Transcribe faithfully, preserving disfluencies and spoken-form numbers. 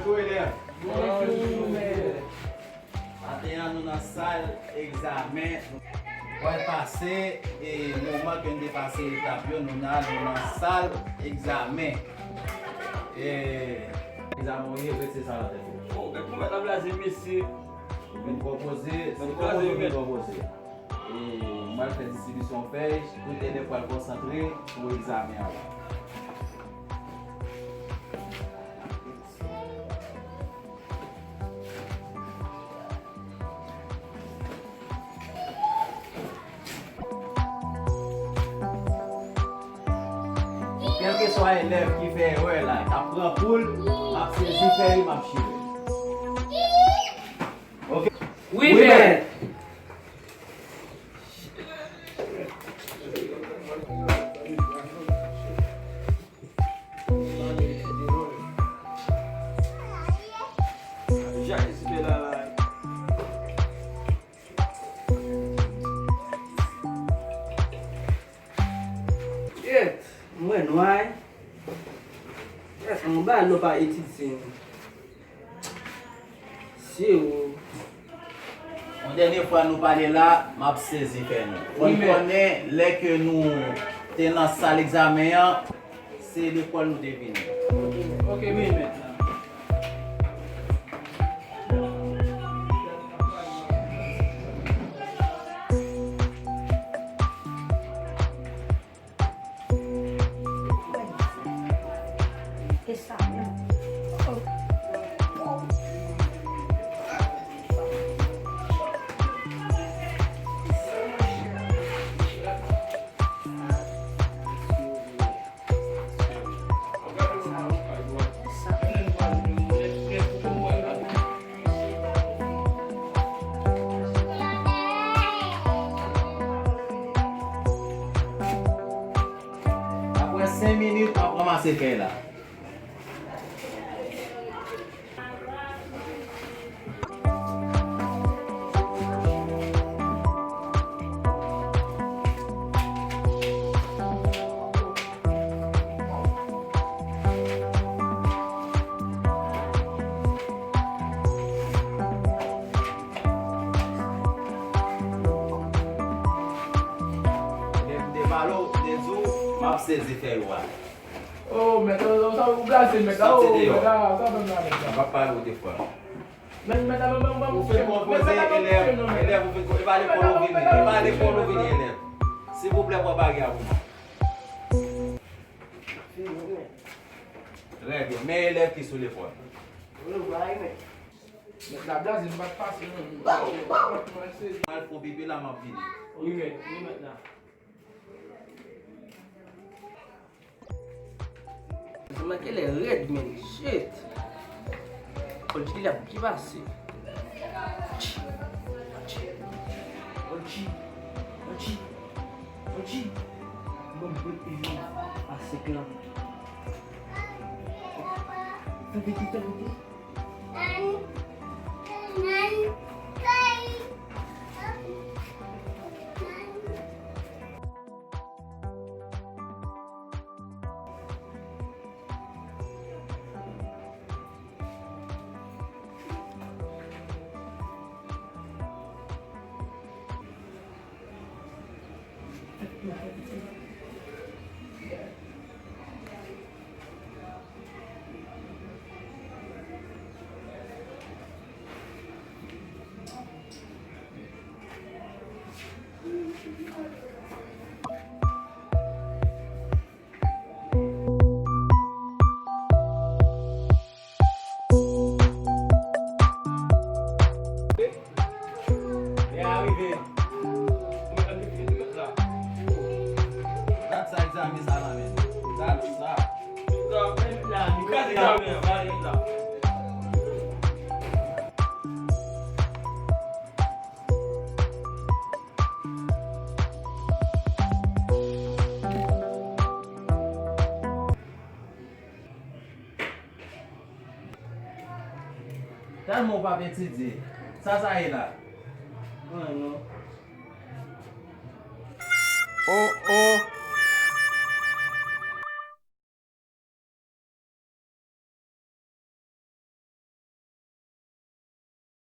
Bonjou, elèv. Bonjou, mèt. Maten an, nou nan sal egzamen. Nou pral pase, e, moman ke nou te pase etap yo, nou nan, nou nan sal egzamen. E, egzamen ou ye, rete sa nan tèt ou. Oh, mèt, mèt la blaze, mesye. Vin konpoze, se konpoze ou vin konpoze. E, m pral fè distribisyon fèy, tout elèv pral konsantre pou egzamen an. Kèlkeswa elèv ki fè erè la, k ap pran poul, m ap sezi fèy, m ap chire. Ok? Wi, mèt. Yèt, mwen nwa. Yèt, mwen ba nou pa etid se. Zewo. Yon dènye fwa nou pale la, m ap sezi fè nou. Fò n konnen lè ke nou te nan sal egzamen an, se lekòl nou te vini. Ok, mèt. Apre senk minit, w ap ranmase fèy la. Lè m te pale w, m te di w, m ap sezi fèy ou a. Oh, mèt, sa ou blaze, mèt, oh, mèt, sa fè mal, mèt. M p ap pale w de fwa. Mèt, mèt, mèt, mèt, ou fin konpoze, elèv, elèv, ou fin konpoze, e pa lekòl ou vini, e pa lekòl ou vini, elèv. Silvouplè, pran bagay a pou mwen. Trè byen, men elèv ki sou lekòl. Mèt la blaze, m pa t pase, non. Al fon pipi la, m ap vini. Wi, mèt, wi, mèt la. Sa manke lè rèd, men, shit. Fò l di la byen pase. Oji, Oji, Oji. Bon, bon, bon, a sèk lan. Fè piti, fè piti. Lè a rive. Dat sa egzamen sa la menm. Dat sa. Tèlman w p ap etidye. Sa sa ye la? Anyen non. Oh, oh,